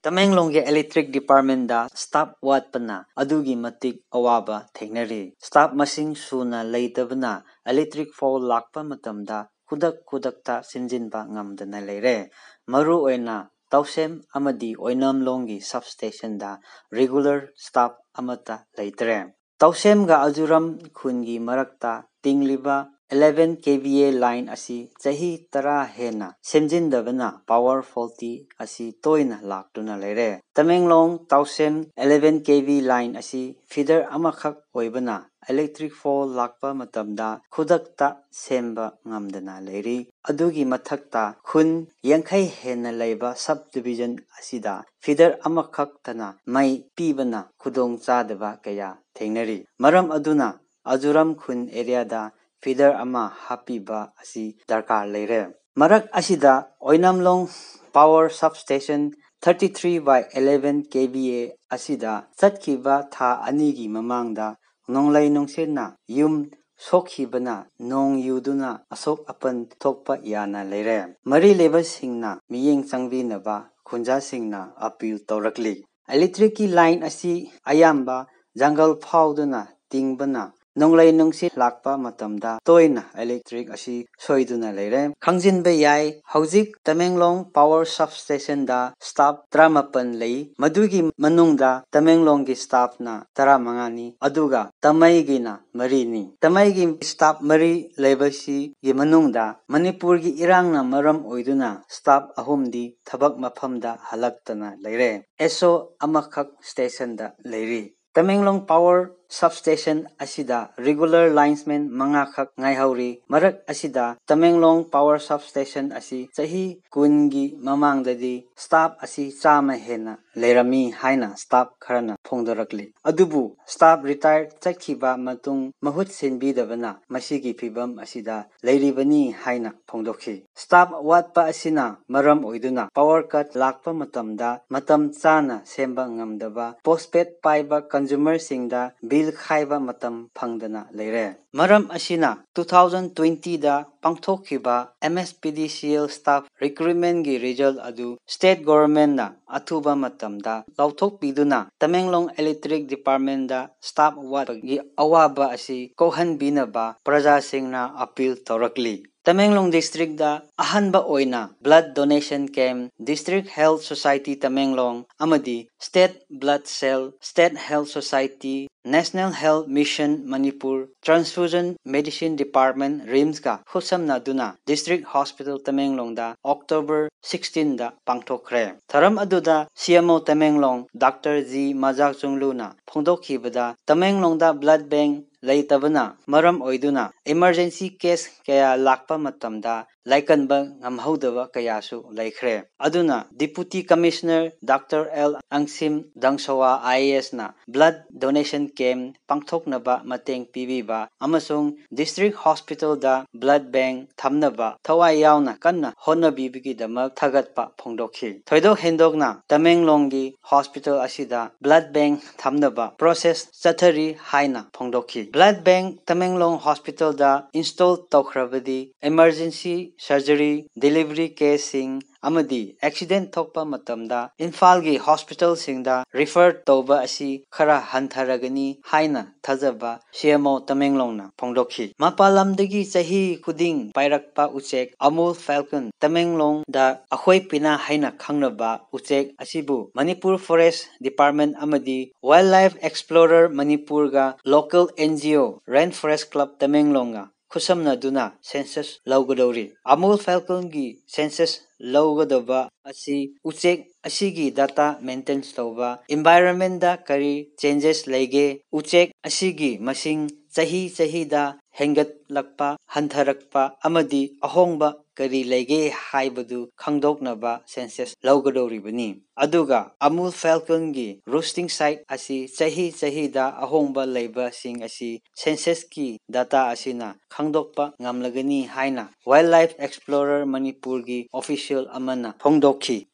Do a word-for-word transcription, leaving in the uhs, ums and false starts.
ꯇꯃꯦꯡꯂꯣꯡꯒꯤ electric departmentꯗ staff ꯋꯥꯠꯄꯅ ꯑꯗꯨꯒꯤ ꯃꯇꯤꯛ ꯑꯋꯥꯕ ꯊꯦꯡꯅꯔꯤ꯫ Staff ꯃꯁꯤꯡ ꯁꯨꯅ ꯂꯩꯇꯕꯅ electric fault ꯂꯥꯛꯄ ꯃꯇꯝꯗ ꯈꯨꯗꯛ ꯈꯨꯗꯛꯇ ꯁꯤꯟꯖꯤꯟꯕ ꯉꯝꯗꯅ ꯂꯩꯔꯦ꯫ ꯃꯔꯨꯑꯣꯏꯅ ꯇꯧꯁꯦꯝ ꯑꯃꯗꯤ ꯑꯣꯏꯅꯥꯝꯂꯣꯡꯒꯤ substationꯗ regular staff ꯑꯃꯠꯇ ꯂꯩꯇ꯭ꯔꯦ꯫ ꯇꯧꯁꯦꯝꯒ ꯑꯖꯨꯔꯥꯝ ꯈꯨꯟꯒꯤ ꯃꯔꯛꯇ ꯇꯤꯡꯂꯤꯕ eleven KVA line ꯑꯁꯤ ꯆꯍꯤ ꯇꯔꯥ ꯍꯦꯟꯅ ꯁꯦꯝꯖꯤꯟꯗꯕꯅ power faulty ꯑꯁꯤ ꯇꯣꯏꯅ ꯂꯥꯛꯇꯨꯅ ꯂꯩꯔꯦ꯫ ꯇꯃꯦꯡꯂꯣꯡ ꯇꯧꯁꯦꯝ eleven KV line ꯑꯁꯤ feeder ꯑꯃꯈꯛ ꯑꯣꯏꯕꯅ electric fault ꯂꯥꯛꯄ ꯃꯇꯝꯗ ꯈꯨꯗꯛꯇ ꯁꯦꯝꯕ ꯉꯝꯗꯅ ꯂꯩꯔꯤ꯫ ꯑꯗꯨꯒꯤ ꯃꯊꯛꯇ ꯈꯨꯟ ꯌꯥꯡꯈꯩ ꯍꯦꯟꯅ ꯂꯩꯕ subdivision ꯑꯁꯤꯗ feeder ꯑꯃꯈꯛꯇꯅ ꯃꯩ ꯄꯤꯕꯅ ꯈꯨꯗꯣꯡꯆꯥꯗꯕ ꯀꯌꯥ ꯊꯦꯡꯅꯔꯤ꯫ ꯃꯔꯝ ꯑꯗꯨꯅ ꯑꯖꯨꯔꯥꯝ ꯈꯨꯟ areaꯗ feeder ꯑꯃ ꯍꯥꯞꯄꯤꯕ ꯑꯁꯤ ꯗꯔꯀꯥꯔ ꯂꯩꯔꯦ꯫ ꯃꯔꯛ ꯑꯁꯤꯗ ꯑꯣꯏꯅꯥꯝꯂꯣꯡ power substation thirty three by eleven KVA ꯑꯁꯤꯗ ꯆꯠꯈꯤꯕ ꯊꯥ ꯑꯅꯤꯒꯤ ꯃꯃꯥꯡꯗ ꯅꯣꯡꯂꯩ ꯅꯨꯡꯁꯤꯠꯅ ꯌꯨꯝ ꯁꯣꯛꯈꯤꯕꯅ ꯅꯣꯡ ꯌꯨꯗꯨꯅ ꯑꯁꯣꯛ ꯑꯄꯟ ꯊꯣꯛꯄ ꯌꯥꯅ ꯂꯩꯔꯦ꯫ ꯃꯔꯤ ꯂꯩꯕꯁꯤꯡꯅ ꯃꯤꯠꯌꯦꯡ ꯆꯪꯕꯤꯅꯕ ꯈꯨꯟꯖꯥꯁꯤꯡꯅ appeal ꯇꯧꯔꯛꯂꯤ꯫ Electricꯀꯤ line ꯑꯁꯤ ꯑꯌꯥꯝꯕ ꯖꯪꯒꯜ ꯐꯥꯎꯗꯨꯅ ꯇꯤꯡꯕꯅ ꯅꯣꯡꯂꯩ ꯅꯨꯡꯁꯤꯠ ꯂꯥꯛꯄ ꯃꯇꯝꯗ ꯇꯣꯏꯅ electric ꯑꯁꯤ ꯁꯣꯏꯗꯨꯅ ꯂꯩꯔꯦ꯫ ꯈꯪꯖꯤꯟꯕ ꯌꯥꯏ, ꯍꯧꯖꯤꯛ ꯇꯃꯦꯡꯂꯣꯡ power substationꯗ staff ꯇꯔꯥꯃꯥꯄꯟ ꯂꯩ꯫ ꯃꯗꯨꯒꯤ ꯃꯅꯨꯡꯗ ꯇꯃꯦꯡꯂꯣꯡꯒꯤ staffꯅ ꯇꯔꯥꯃꯉꯥꯅꯤ, ꯑꯗꯨꯒ ꯇꯃꯩꯒꯤꯅ ꯃꯔꯤꯅꯤ꯫ ꯇꯃꯩꯒꯤ staff ꯃꯔꯤ ꯂꯩꯕꯁꯤꯒꯤ ꯃꯅꯨꯡꯗ ꯃꯅꯤꯄꯨꯔꯒꯤ ꯏꯔꯥꯡꯅ ꯃꯔꯝ ꯑꯣꯏꯗꯨꯅ staff ꯑꯍꯨꯝꯗꯤ ꯊꯕꯛ ꯃꯐꯝꯗ ꯍꯜꯂꯛꯇꯅ ꯂꯩꯔꯦ꯫ SO ꯑꯃꯈꯛ stationꯗ ꯂꯩꯔꯤ꯫ ꯇꯃꯦꯡꯂꯣꯡ power substation ꯑꯁꯤꯗ regular linesman ꯃꯉꯥꯈꯛ ꯉꯥꯏꯍꯧꯔꯤ꯫ ꯃꯔꯛ ꯑꯁꯤꯗ ꯇꯃꯦꯡꯂꯣꯡ power substation ꯑꯁꯤ ꯆꯍꯤ ꯀꯨꯟꯒꯤ ꯃꯃꯥꯡꯗꯗꯤ staff ꯑꯁꯤ ꯆꯥꯝꯃ ꯍꯦꯟꯅ ꯂꯩꯔꯝꯃꯤ ꯍꯥꯏꯅ staff ꯈꯔꯅ ꯐꯣꯡꯗꯣꯔꯛꯂꯤ꯫ ꯑꯗꯨꯕꯨ staff retire ꯆꯠꯈꯤꯕ ꯃꯇꯨꯡ ꯃꯍꯨꯠ ꯁꯤꯟꯕꯤꯗꯕꯅ ꯃꯁꯤꯒꯤ ꯐꯤꯚꯝ ꯑꯁꯤꯗ ꯂꯩꯔꯤꯕꯅꯤ ꯍꯥꯏꯅ ꯐꯣꯡꯗꯣꯛꯈꯤ꯫ Staff ꯋꯥꯠꯄ ꯑꯁꯤꯅ ꯃꯔꯝ ꯑꯣꯏꯗꯨꯅ power cut ꯂꯥꯛꯄ ꯃꯇꯝꯗ ꯃꯇꯝ ꯆꯥꯅ ꯁꯦꯝꯕ ꯉꯝꯗꯕ, postpaid ꯄꯥꯏꯕ consumerꯁꯤꯡꯗ bill ꯈꯥꯏꯕ ꯃꯇꯝ ꯐꯪꯗꯅ ꯂꯩꯔꯦ꯫ ꯃꯔꯝ ꯑꯁꯤꯅ two thousand twentyꯗ ꯄꯥꯡꯊꯣꯛꯈꯤꯕ M S P D C L staff recruitmentꯀꯤ result ꯑꯗꯨ state governmentꯅ ꯑꯊꯨꯕ ꯃꯇꯝꯗ ꯂꯥꯎꯊꯣꯛꯄꯤꯗꯨꯅ ꯇꯃꯦꯡꯂꯣꯡ Electric Departmentꯗ staff ꯋꯥꯠꯄꯒꯤ ꯑꯋꯥꯕ ꯑꯁꯤ ꯀꯣꯛꯍꯟꯕꯤꯅꯕ ꯄ꯭ꯔꯖꯥꯁꯤꯡꯅ appeal ꯇꯧꯔꯛꯂꯤ꯫ ꯇꯃꯦꯡꯂꯣꯡ districtꯇ ꯑꯍꯥꯟꯕ ꯑꯣꯏꯅ blood donation camp District Health Society Tamenglong ꯑꯃꯗꯤ State Blood Cell, State Health Society, National Health Mission Manipur, Transfusion Medicine Department, RIMSꯀ ꯈꯨꯠꯁꯝꯅꯗꯨꯅ District Hospital ꯇꯃꯦꯡꯂꯣꯡꯗ October sixteenꯗ ꯄꯥꯡꯊꯣꯛꯈ꯭ꯔꯦ꯫ ꯊꯧꯔꯝ ꯑꯗꯨꯗ C M O Tamenglong Doctor G ꯃꯖꯥꯛꯆꯨꯡꯂꯨꯅ ꯐꯣꯡꯗꯣꯛꯈꯤꯕꯗ, ꯇꯃꯦꯡꯂꯣꯡꯗ blood bank ꯂꯩꯇꯕꯅ ꯃꯔꯝ ꯑꯣꯏꯗꯨꯅ emergency case ꯀꯌꯥ ꯂꯥꯛꯄ ꯃꯇꯝꯗ ꯂꯥꯏꯀꯟꯕ ꯉꯝꯍꯧꯗꯕ ꯀꯌꯥꯁꯨ ꯂꯩꯈ꯭ꯔꯦ꯫ ꯑꯗꯨꯅ Deputy Commissioner Doctor L ꯑꯪꯁꯤꯝ ꯗꯪꯁꯣꯋꯥ I A S ꯅ blood donation camp ꯄꯥꯡꯊꯣꯛꯅꯕ ꯃꯇꯦꯡ ꯄꯤꯕꯤꯕ ꯑꯃꯁꯨꯡ District Hospitalꯗ blood bank ꯊꯝꯅꯕ ꯊꯋꯥꯏ ꯌꯥꯎꯅ ꯀꯟꯅ ꯍꯣꯠꯅꯕꯤꯕꯒꯤꯗꯃꯛ ꯊꯥꯒꯠꯄ ꯐꯣꯡꯗꯣꯛꯈꯤ꯫ ꯊꯣꯏꯗꯣꯛ ꯍꯦꯟꯗꯣꯛꯅ ꯇꯃꯦꯡꯂꯣꯡꯒꯤ hospital ꯑꯁꯤꯗ blood bank ꯊꯝꯅꯕ process ꯆꯠꯊꯔꯤ ꯍꯥꯏꯅ ꯐꯣꯡꯗꯣꯛꯈꯤ꯫ Blood bank Tamenglong hospitalꯗ install ꯇꯧꯈ꯭ꯔꯕꯗꯤ emergency surgery, delivery caseꯁꯤꯡ ꯑꯃꯗꯤ accident ꯊꯣꯛꯄ ꯃꯇꯝꯗ ꯏꯝꯐꯥꯜꯒꯤ hospitalꯁꯤꯡꯗ refer ꯇꯧꯕ ꯑꯁꯤ ꯈꯔ ꯍꯟꯊꯔꯒꯅꯤ ꯍꯥꯏꯅ ꯊꯥꯖꯕ C M O ꯇꯃꯦꯡꯂꯣꯡꯅ ꯐꯣꯡꯗꯣꯛꯈꯤ꯫ ꯃꯄꯥꯟ ꯂꯝꯗꯒꯤ ꯆꯍꯤ ꯈꯨꯗꯤꯡ ꯄꯥꯏꯔꯛꯄ ꯎꯆꯦꯛ Amur Falcon ꯇꯃꯦꯡꯂꯣꯡꯗ ꯑꯈꯣꯏ ꯄꯤꯅꯥ ꯍꯥꯏꯅ ꯈꯪꯅꯕ ꯎꯆꯦꯛ ꯑꯁꯤꯕꯨ Manipur Forest Department ꯑꯃꯗꯤ Wildlife Explorer Manipurꯒ local N G O Rainforest Club ꯇꯃꯦꯡꯂꯣꯡꯒ ꯈꯨꯠꯁꯝꯅꯗꯨꯅ census ꯂꯧꯒꯗꯧꯔꯤ꯫ Amur Falconꯒꯤ census ꯂꯧꯒꯗꯕ ꯑꯁꯤ ꯎꯆꯦꯛ ꯑꯁꯤꯒꯤ data maintain ꯇꯧꯕ, environmentꯗ ꯀꯔꯤ changes ꯂꯩꯒꯦ, ꯎꯆꯦꯛ ꯑꯁꯤꯒꯤ ꯃꯁꯤꯡ ꯆꯍꯤ ꯆꯍꯤꯗ ꯍꯦꯟꯒꯠꯂꯛꯄ, ꯍꯟꯊꯔꯛꯄ ꯑꯃꯗꯤ ꯑꯍꯣꯡꯕ ꯀꯔꯤ ꯂꯩꯒꯦ ꯍꯥꯏꯕꯗꯨ ꯈꯪꯗꯣꯛꯅꯕ census ꯂꯧꯒꯗꯧꯔꯤꯕꯅꯤ꯫ ꯑꯗꯨꯒ Amur Falconꯒꯤ roosting site ꯑꯁꯤ ꯆꯍꯤ ꯆꯍꯤꯗ ꯑꯍꯣꯡꯕ ꯂꯩꯕꯁꯤꯡ ꯑꯁꯤ censusꯀꯤ data ꯑꯁꯤꯅ ꯈꯪꯗꯣꯛꯄ ꯉꯝꯂꯒꯅꯤ ꯍꯥꯏꯅ Wildlife Explorer ꯃꯅꯤꯄꯨꯔꯒꯤ official ꯑꯃꯅ ꯐꯣꯡꯗꯣꯛꯈꯤ꯫